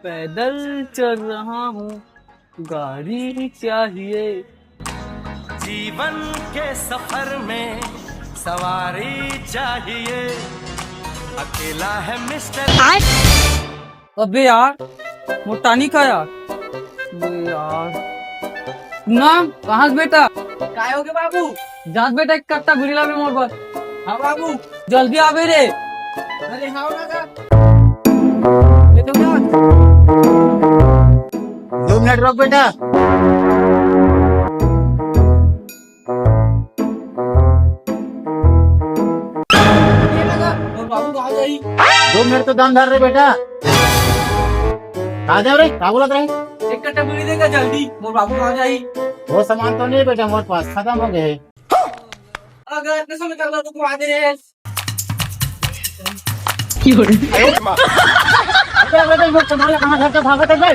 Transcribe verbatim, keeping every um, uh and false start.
पैदल चल रहा हूँ, गाड़ी चाहिए। जीवन के सफर में सवारी चाहिए। अकेला है मिस्टर। अबे यार, मोर टानिक यार। अबे यार, ना, कहाँ से बेटा? काय होगे बाबू? जात बेटा, एक कट्टा बीड़ी लाबे मोर बर। हाँ बाबू। जल्दी आबे रे। अरे हाँ ना जा। ये तो क्या? दो मिनट रुक बेटा। ये ना जा, मोर बाबू कहाँ जाही? दो मिनट तो दम धर रे बेटा। कहाँ जाओ रे? का बोलत रहे? एक कट्टा बीड़ी देगा जल्दी, मोर बाबू कहाँ जाही? वो सामान तो नहीं बेटा, मोर पास खत्म हो गए। अगर इतने समय चल रहा तो कहाँ दे रे? अबे, अबे, अबे, तुम्हारे कहाँ घर से भागत है बे?